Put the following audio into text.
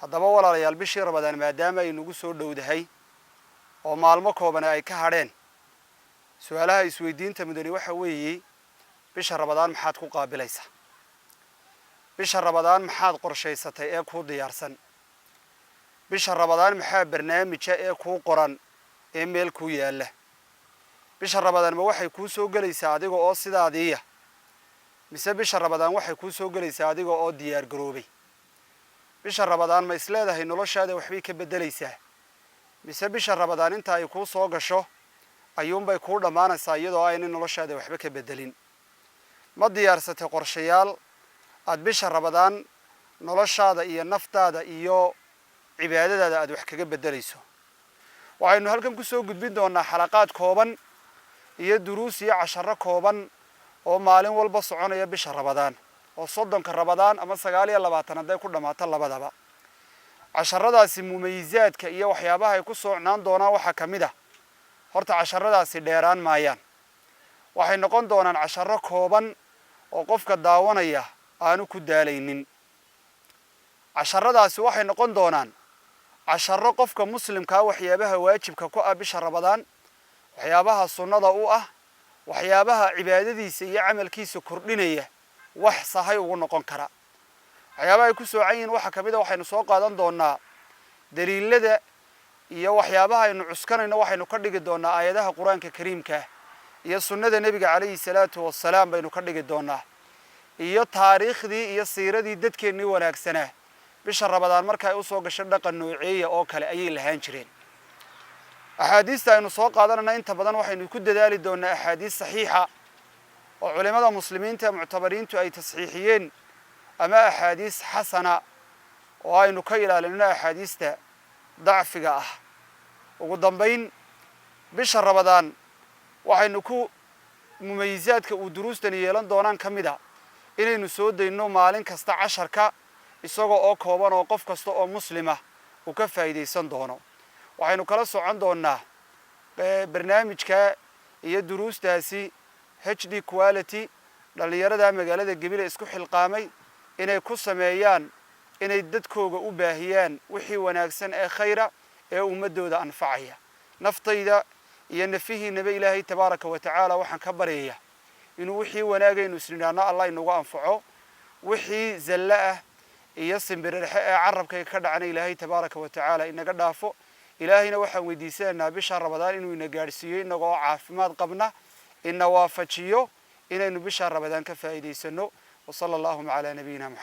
Haddaba walaalayaal, bishii Rabadaan maadaama ay nagu soo dhowdahay oo maalmo koobane ay ka hadheen, su-aalaha isweydiinta mudani waxa weeye: bisha Rabadaan maxaad ku qaabilaysaa? Bisha Rabadaan maxaad qorshaysatay ee kuu diyaarsan? Bisha Rabadaan maxaa barnaamija ee kuu qoran ee meel kuu yaalla? Bisha Rabadaan ma waxay kuu soo gelaysaa adiga oo sidaadiiya, mise bisha Rabadaan waxay kuu soo gelaysaa adiga oo diyaar garoobay? Bisha Rabadaan ma isleedahay noloshaada waxbay ka beddelaysaa, mise bisha Rabadaan inta ay kuu soo gasho ayuunbay kuu dhammaanaysaa iyadoo aynay noloshaada waxba ka beddelin? Ma diyaarsatay qorshayaal aada bisha Rabadaan noloshaada iyo naftaada iyo cibaadadaada aada wax kaga beddelayso? Waxaynu halkan kusoo gudbin doonaa xalaqaad kooban iyo duruus iyo casharo kooban oo maalin walba soconaya bisha Rabadaan, oo 30-ka Rabadaan ama 29 hadday ku dhammaato labadaba. Casharadaasi mumayizaadka iyo waxyaabaha ay ku socnaan doonaan waxaa ka mid ah: horta casharadaasi dheeraan maayaan, waxay noqon doonaan casharo kooban oo qofka daawanaya aanu ku daalaynin. Casharadaasi waxay noqon doonaan casharo qofka muslimkaa waxyaabaha waajibka ku ah bisha Rabadaan, waxyaabaha sunnada u ah, waxyaabaha cibaadadiisa iyo camalkiisa kordhinaya, wax sahay ugu noqon kara. Waxyaabaha ay ku soocan yihiin waxaa kamid a, waxaynu soo qaadan doonaa daliilada iyo waxyaabaha aynu cuskanayno. Waxaynu ka dhigi doonaa aayadaha Qur-aanka Kariimka iyo sunnada Nebiga calayhi salaatu wasalaam baynu ka dhigi doonaa, iyo taariikhdii iyo siiradii dadkeennii wanaagsanaa. Bisha Rabadaan marka ay usoo gasho dhaqan nooceeya oo kale ayay lahaan jireen? Axaadiista aynu soo qaadanayna inta badan waxaynu ku dadaali doonaa axaadiis saxiixa oo culimada muslimiinta ee muctabariintu ay tasxiixiyeen ama axaadiis xasana oo aynu ka ilaalinno axaadiista dacfiga ah. Ugu dambayn, bisha Rabadaan waxaynu ku mumayisaadka uu duruustani yeelan doonaan ka mid a inaynu soo dayno maalin kasta casharka isaga oo kooban oo qof kasta oo muslima uu ka faa'iidaysan doono. Waxaynu kala socon doonaa barnaamijka iyo duruustaasi HD Quality, dhallinyarada magaalada Gebile isku xilqaamay inay ku sameeyaan, inay dadkooga u baahiyaan wixii wanaagsan ee khayra ee ummadooda anfacaya. Naftayda iyo nafihiinaba Ilaahay tabaaraka wa tacaala waxaan ka baryayaa inuu wixii wanaagaynu isnidhaano Allah inagu anfaco, wixii zallo ah iyo simbirarxe ee carabkayga ka dhacana Ilaahay tabaaraka wa tacaala inaga dhaafo. Ilaahayna waxaan weydiisanaynaa bisha Rabadaan inuu ina gaadhsiiyo inagoo caafimaad qabna, ina waafajiyo inaynu bisha Rabadaan ka faa'iidaysano. Wa sala allahuma calaa nabiyina Muxamed.